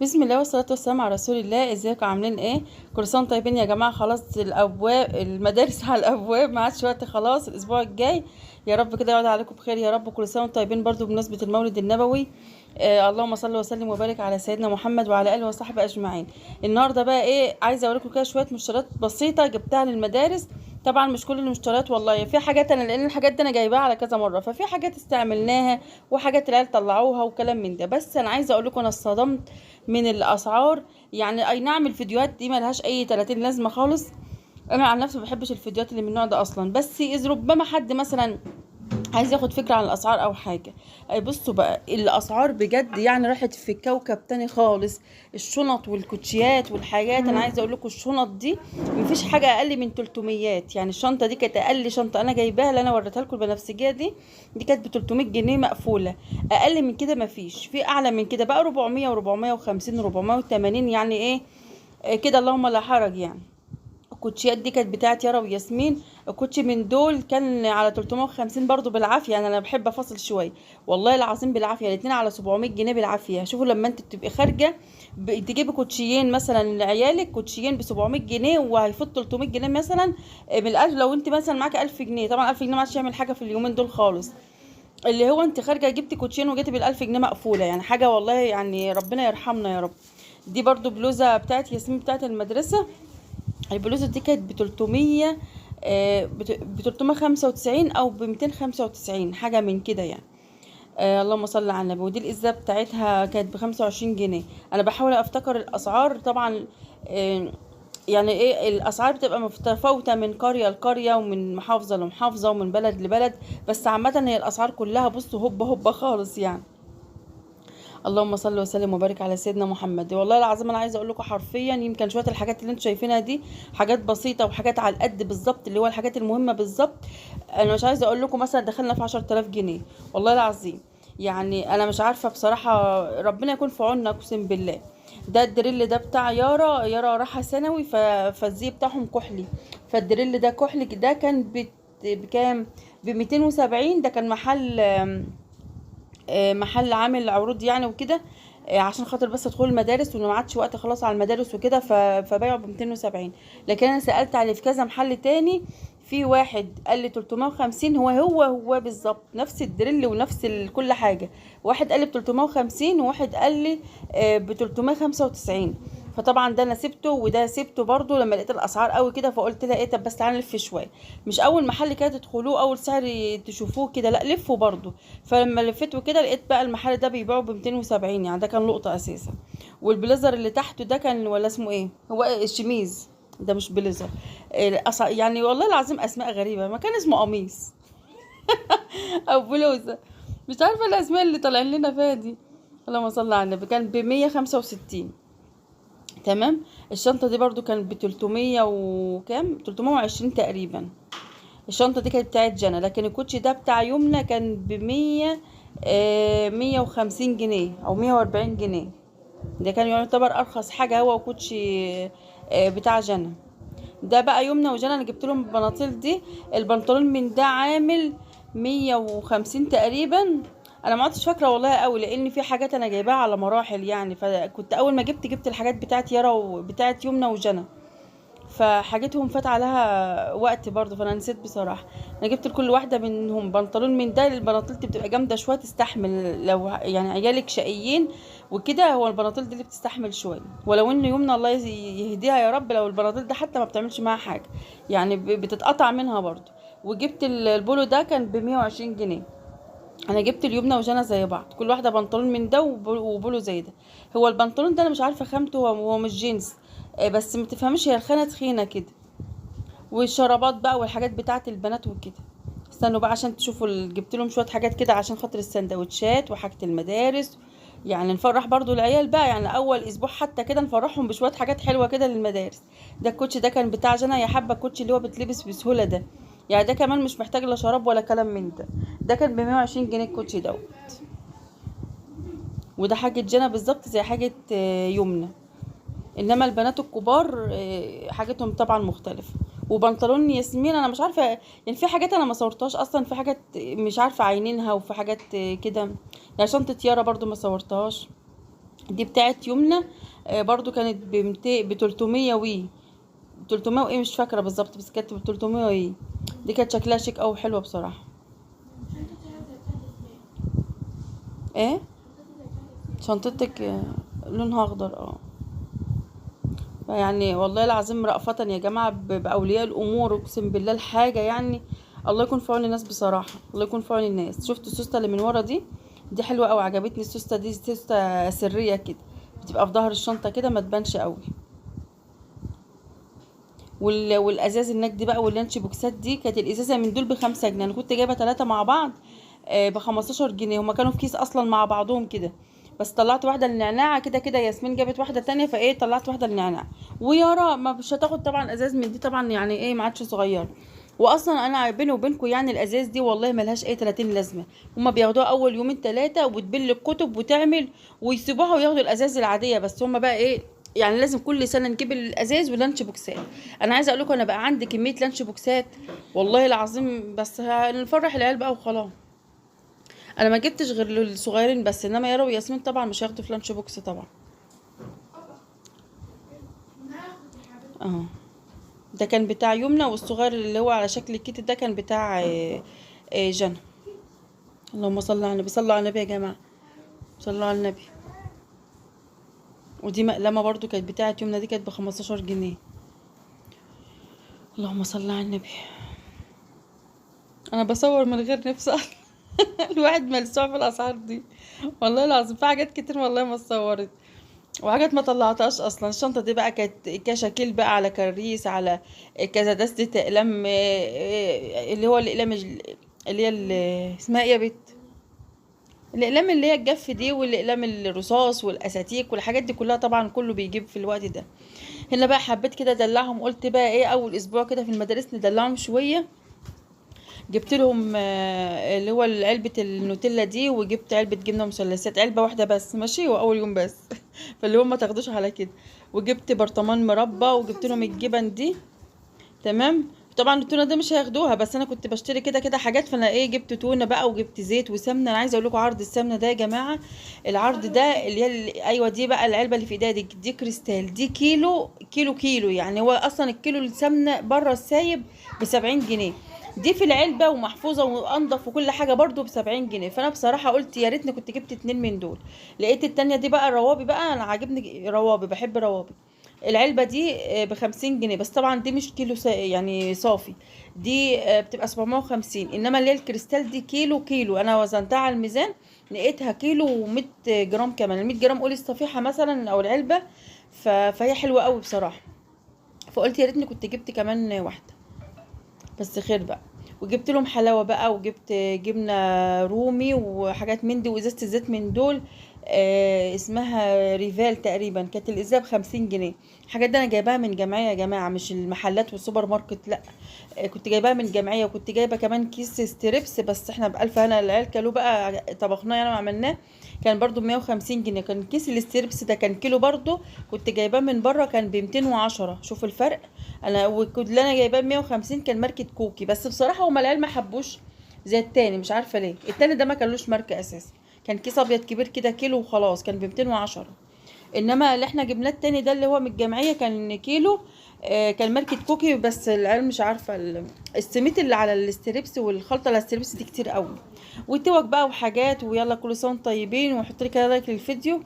بسم الله والصلاة والسلام على رسول الله. ازيكم عاملين ايه؟ كل سنة طيبين يا جماعة. خلاص الابواب المدارس على الابواب، ما عادش وقت خلاص، الاسبوع الجاي يا رب كده يقعد عليكم بخير يا رب. كل سنة وانتم طيبين برضو بمناسبة المولد النبوي. اللهم صل وسلم وبارك على سيدنا محمد وعلى اله وصحبه اجمعين. النهارده بقى ايه، عايزه اوريكم كده شوية مشتريات بسيطة جبتها للمدارس. طبعا مش كل المشتريات والله، في حاجات انا لان الحاجات دي انا جايباها على كذا مرة، ففي حاجات استعملناها وحاجات العيال طلعوها وكلام من ده. بس انا عايزه اقول لكم انا اتصدمت من الاسعار. يعني اي نعم الفيديوهات دي ملهاش اي 30 لازمه خالص، انا عن نفسي ما بحبش الفيديوهات اللي من النوع ده اصلا، بس اذا ربما حد مثلا عايز ياخد فكرة عن الاسعار او حاجة. بصوا بقى الاسعار بجد يعني راحت في كوكب تاني خالص. الشنط والكوتشيات والحاجات، انا عايزه اقول لكم الشنط دي مفيش حاجة اقل من 300. يعني الشنطة دي كانت اقل شنطه انا جايباها اللي انا وريتها لكم البنفسجية دي كانت ب 300 جنيه مقفولة، اقل من كده مفيش. في اعلى من كده بقى 400 و450 و480، يعني ايه كده، اللهم لا حرج. يعني الكوتشيات دي كانت بتاعت يارا وياسمين، الكوتشي من دول كان على 350 برضو بالعافية. يعني انا بحب افصل شوية والله العظيم بالعافية، الاتنين على 700 جنيه بالعافية. شوفوا لما انت بتبقي خارجه تجيبي كوتشيين مثلا لعيالك، كوتشيين ب 700 جنيه وهيفوت 300 جنيه مثلا من الألف. لو انت مثلا معاكي 1000 جنيه، طبعا 1000 جنيه ما عادش يعمل حاجة في اليومين دول خالص. اللي هو انت خارجه جبتي كوتشين وجيتي بال1000 جنيه مقفولة، يعني حاجة والله يعني ربنا يرحمنا يا رب. دي برضو بلوزة بتاعت ياسمين بتاعت المدرسة، البلوزة دي كانت ب 300، ب 395 او ب 295 حاجة من كده يعني. اللهم صل على النبي. ودي الازازه بتاعتها كانت ب 25 جنيه. انا بحاول افتكر الاسعار طبعا، يعني ايه الاسعار بتبقى متفاوتة من قرية لقرية ومن محافظة لمحافظه ومن بلد لبلد، بس عامة هي الاسعار كلها بصوا هوبا هوبا خالص يعني. اللهم صل وسلم وبارك على سيدنا محمد. والله العظيم انا عايزه اقول لكم حرفيا يمكن شوية الحاجات اللي انتم شايفينها دي حاجات بسيطة وحاجات على القد بالظبط، اللي هو الحاجات المهمة بالظبط. انا مش عايزه اقول لكم مثلا دخلنا في 10000 جنيه والله العظيم. يعني انا مش عارفه بصراحة، ربنا يكون في عوننا اقسم بالله. ده الدريل ده بتاع يارا، يارا راحة ثانوي، فالزي بتاعهم كحلي، فالدريل ده كحلي ده كان بكام؟ ب 270. ده كان محل عامل عروض يعني وكده، عشان خاطر بس ادخل المدارس وانه ما عادش وقت خلاص على المدارس وكده، فبايعوا ب 270. لكن انا سالت عليه في كذا محل تاني، في واحد قال لي 350، هو هو هو بالظبط نفس الدريل ونفس كل حاجة. واحد قال لي ب 350 وواحد قال لي ب 395. فطبعا ده انا سبته وده سبته برضو لما لقيت الاسعار قوي كده، فقلت لها ايه طب بس تعالى نلف شوية، مش اول محل كده تدخلوه اول سعر تشوفوه كده، لا لفوا برضو. فلما لفيت وكده لقيت بقى المحل ده بيبيعه ب 270، يعني ده كان لقطة اساسا. والبليزر اللي تحته ده كان ولا اسمه ايه، هو الشميز ده مش بليزر، يعني والله العظيم اسماء غريبة، ما كان اسمه قميص او بلوزة، مش عارفه الاسماء اللي طالعين لنا فيها دي. اللهم صل على النبي. كان ب 165. تمام. الشنطة دي برضو كانت ب 300 وكام، 320 تقريبا. الشنطة دي كانت بتاعت جنى، لكن الكوتشي ده بتاع يمنى كان ب 150 جنيه او 140 جنيه. ده كان يعتبر ارخص حاجة هو وكوتشي بتاع جنى. ده بقى يمنى وجنى انا جبت لهم البناطيل دي. البنطلون من ده عامل 150 تقريبا، انا ما عدتش فاكره والله قوي لان في حاجات انا جايباها على مراحل يعني. فكنت اول ما جبت الحاجات بتاعت يارا وبتاعت يمنى وجنى، فحاجتهم فات عليها وقت برضو فانا نسيت بصراحة. انا جبت لكل واحدة منهم بنطلون من ده. البناطيل دي بتبقى جامدة شوية، تستحمل لو يعني عيالك شقيين وكده، هو البناطيل دي اللي بتستحمل شوية. ولو ان يمنى الله يهديها يا رب، لو البناطيل ده حتى ما بتعملش معاها حاجة يعني، بتتقطع منها برضو. وجبت البولو ده كان ب 120 جنيه. انا جبت اليمنى وجنى زي بعض، كل واحدة بنطلون من ده وبولو زي ده. هو البنطلون ده انا مش عارفه خامته، هو مش جينز، بس ما تفهمش هي الخانة تخينة كده. والشرابات بقى والحاجات بتاعه البنات وكده. استنوا بقى عشان تشوفوا جبت لهم شوية حاجات كده عشان خاطر السندوتشات وحاجه المدارس، يعني نفرح برضو العيال بقى، يعني اول اسبوع حتى كده نفرحهم بشوية حاجات حلوة كده للمدارس. ده الكوتش ده كان بتاع جنى، يا حبه الكوتش اللي هو بتلبس بسهولة ده، يعني ده كمان مش محتاج لا شراب ولا كلام من ده. ده كان ب 120 جنيه الكوتشي دوت. وده حاجة جنى بالظبط زي حاجة يمنى، انما البنات الكبار حاجتهم طبعا مختلفة. وبنطلون ياسمين انا مش عارفه، يعني في حاجات انا ما صورتهاش اصلا، في حاجات مش عارفه عينينها، وفي حاجات كده يعني. شنطه يارا برضو ما صورتهاش. دي بتاعت يمنى، برضو كانت ب 300 وي 300 وايه مش فاكره بالظبط، بس كانت ب 300 وي. دي كانت شكلها شيك قوي حلوة بصراحة. ايه شنطتك؟ لونها اخضر. يعني والله العظيم رأفة يا جماعة باولياء الامور، اقسم بالله الحاجة يعني الله يكون في عون الناس بصراحة، الله يكون في عون الناس. شفت السوسته اللي من ورا دي؟ دي حلوة قوي، عجبتني السوسته دي، سوسته سرية كده بتبقى في ظهر الشنطة كده ما تبانش قوي. والازاز النجدي بقى وال lunch boxات دي، كانت الازازه من دول ب5 جنيه، انا كنت جايبه 3 مع بعض ب15 جنيه، هما كانوا في كيس اصلا مع بعضهم كده، بس طلعت واحدة للنعناع كده كده، ياسمين جابت واحدة تانية، فايه طلعت واحدة للنعناع. ويارا ما مش هتاخد طبعا ازاز من دي طبعا، يعني ايه ما عادش صغير. واصلا انا بيني وبينكم يعني الازاز دي والله ملهاش اي 30 لازمه، هما بياخدوها اول يومين 3 وتبل الكتب وتعمل ويسيبوها وياخدوا الازاز العادية، بس هما بقى ايه يعني لازم كل سنة نجيب الازاز وال lunch boxات. انا عايزه اقول لكم انا بقى عندي كمية lunch boxات والله العظيم، بس هنفرح العيال بقى وخلاص. انا ما جبتش غير للصغيرين بس، انما يارا وياسمين طبعا مش هياخدوا في lunch box طبعا. اهو ده كان بتاع يمنى، والصغير اللي هو على شكل الكيت ده كان بتاع جنى. اللهم صل على النبي، صلوا على النبي يا جماعة، صلوا على النبي. ودي مقلمه برضو كانت بتاعه يمنى، دي كانت ب15 جنيه. اللهم صل على النبي. انا بصور من غير نفس اصلا. الواحد ملسوع في الاسعار دي والله العظيم، في حاجات كتير والله ما اتصورت وحاجات ما طلعتهاش اصلا. الشنطة دي بقى كانت كشاكيل بقى على كريس على كذا دستة اقلام، اللي هو الاقلام اللي هي اسمها ايه يا بت، الاقلام اللي هي الجف دي، والاقلام الرصاص والاساتيك والحاجات دي كلها طبعا كله بيجيب في الوقت ده. هنا بقى حبيت كده ادلعهم، قلت بقى ايه اول اسبوع كده في المدارس ندلعهم شوية. جبت لهم اللي هو علبة النوتيلا دي، وجبت علبة جبنه مثلثات، علبة واحدة بس ماشي، واول يوم بس فاللي هم ما تاخدوش على كده. وجبت برطمان مربى، وجبت لهم الجبن دي تمام. طبعا التونه ده مش هياخدوها، بس انا كنت بشتري كده كده حاجات، فانا ايه جبت تونه بقى وجبت زيت وسمنه. انا عايزه اقول لكم عرض السمنة ده يا جماعة، العرض ده اللي هي ايوه دي بقى العلبة اللي في ايديها دي، دي كريستال، دي كيلو كيلو كيلو، يعني هو اصلا الكيلو السمنة بره السايب ب70 جنيه، دي في العلبة ومحفوظه وانضف وكل حاجة برده ب70 جنيه. فانا بصراحة قلت يا ريتني كنت جبت 2 من دول. لقيت التانية دي بقى الروابي بقى، انا عاجبني روابي، بحب روابي. العلبة دي ب50 جنيه، بس طبعا دي مش كيلو يعني صافي، دي بتبقى 750، انما اللي هي الكريستال دي كيلو كيلو، انا وزنتها على الميزان لقيتها كيلو و100 جرام، كمان ال100 جرام قولي الصفيحه مثلا او العلبة، فهي حلوة قوي بصراحة. فقلت يا ريتني كنت جبت كمان واحدة، بس خير بقى. وجبت لهم حلاوة بقى، وجبت جبنه رومي وحاجات من دي، وازازه الزيت من دول اسمها ريفال تقريبا، كانت الازازه ب50 جنيه. الحاجات دي انا جايباها من جمعية يا جماعة، مش المحلات والسوبر ماركت، لا كنت جايباها من جمعية. وكنت جايبه كمان كيس strips، بس احنا بألف هنا العيال كلوه بقى، طبخناه يعني وعملناه، كان برده ب150 جنيه. كان كيس ال strips ده كان كيلو برده، كنت جايباه من بره كان ب210. شوف الفرق، انا اللي انا جايباه ب150 كان ماركة كوكي، بس بصراحة هما العيال ما حبوش زي التاني، مش عارفه ليه. التاني ده ما كانلوش ماركة اساسا، كان كيس ابيض كبير كده كيلو وخلاص، كان ب210. انما اللي احنا جبناه التاني ده اللي هو من الجمعية كان كيلو، كان ماركة كوكي، بس العيال مش عارفه السميت اللي على ال strips والخلطه اللي على ال strips دي كتير قوي. وتوك بقى وحاجات، ويلا كل سنة وانتم طيبين. وحط لي كده like للفيديو.